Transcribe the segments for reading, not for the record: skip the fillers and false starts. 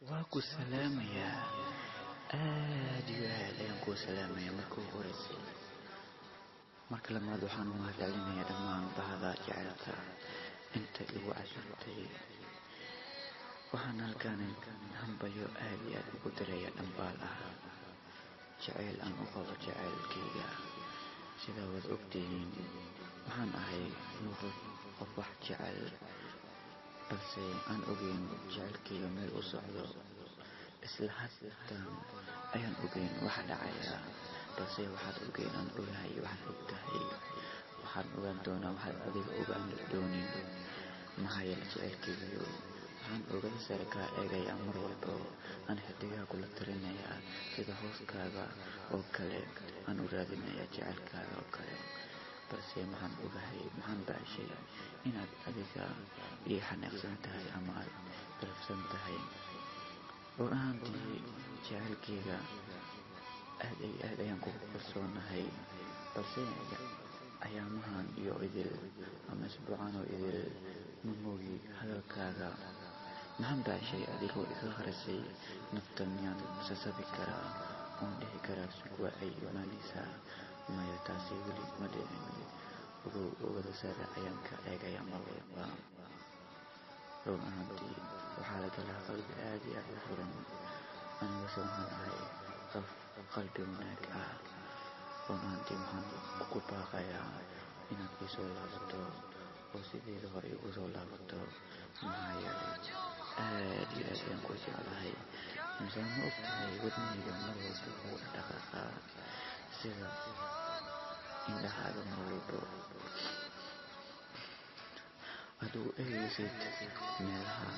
Waa ku salaamayaa, aad iyo aad ayaan kuu salaamayaa marka ugu horeysay. Marka labaad waxaan u mahadcelinayaa dhammaan bahda jacaylka inta igu casuumtay. Waxaan halkaan hambalyo aad iyo aad ugu dirayaa dhambaal ah jacayl aan u qabo jacaylkayga. Sidaa waad ogtihiin, waxaan ahay nuur qof wax jecel, balse aan ogeyn jacaylkayga meel u socdo. Isla haddan ayaan ogeyn waxa dhacaya, balse waxaad ogeyn aan ogahay waxaad ogtahay. Waxaan ogaan doonaa waxaad adiga ogaan doonin. Maxaa yeelay jacaylkaygiiyow, waxaan oogada sare kaa eegayaa mar walba, aan xidigaha kula talinayaa sida hooskaaga oo kale aan u raadinayaa jacaylkaaga oo kale. Balse maxaan ogahay, maxaan baashay inaad adiga ii xanaaqsan tahay ama aad galabsan tahay. Run ahaantii jacaylkayga aad iyo aad ayaan kugu kalsoonahay, balse ayaamahan iyo idil ama isbuucan oo idil ma moogi hadalkaaga. Maxaan baashay adigoo iga qarisay nafta, miyaan sasabi karaa oon dhihi karaa sug waa ay imaanaysaa? Maya, taasi weli ma dhicin. Ogow, oogada sare ayaan ka eegayaa mar walba. Run ahaantii waxaa la galaa qalbi aad iyo aad u furan, anigase waxaan ahay qof qalbi wanaag ah. Run ahaantii waxaan kugu baaqayaa inaad ii soo laabato oo sideeda hore igu soo laabato. Maxaa yeelay aad iyo aad ayaan kuu jeclahay. Mise ma ogtahay wadnahayga mar walba wuu dhaqaaqaa sida indhahaaga mar walba aad ugu eegaysid meelaha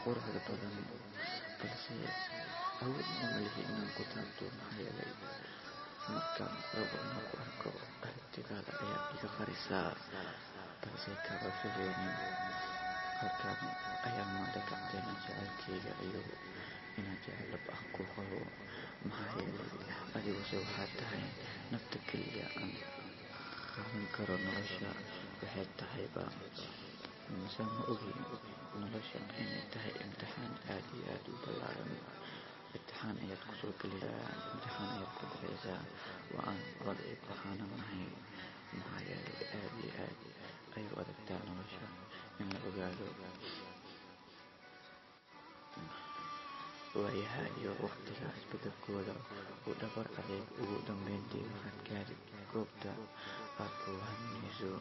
quruxda badan, balse awood uma lihi inaan ku taabto. Maxaa yeelay markaan rabo inaan ku arko aragtidaada ayaa iga qarisaa, balse kaba filaynin halkaan ayaa maanta ka caddeynaa jacaylkayga iyo inaan jacayl dhab ah ku qabo. Maxaa yeelay adiguse waxaad tahay nafta keliya aan qaadan karo nolosha. Waxay tahayba mise ma ogi nolosha inay tahay imtixaan aad iyo aad u ballaaran. Imtixaan ayaad kusoo gelaysaa, imtixaan ayaad ku baxaysaa. Waa aan wada imtixaananahay. Maxaa yeelay aad iyo aad ayay u adagtaa nolosha in la ogaado waayaha iyo waqtiga isbeddelkooda u dhabar adeeg. Ugu dambeyntii waxaad gaari goobta aad ku haminayso.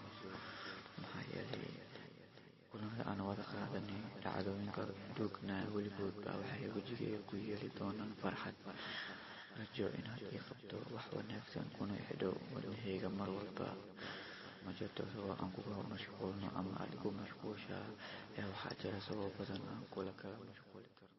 Maxaa yeelay kulamada aan wada qaadanay, dhacdooyinka duugnaa weligoodba waxay wejigayga ku yeeli doonaan farxad. Rajo inaad ii qabto wax wanaagsan kuna xidho wadnahayga mar walba. Ma jirto sabab aan kuga mashquulno ama aad igu mashquushaa, ee waxaa jira sababo badan aan kula kala mashquuli karno.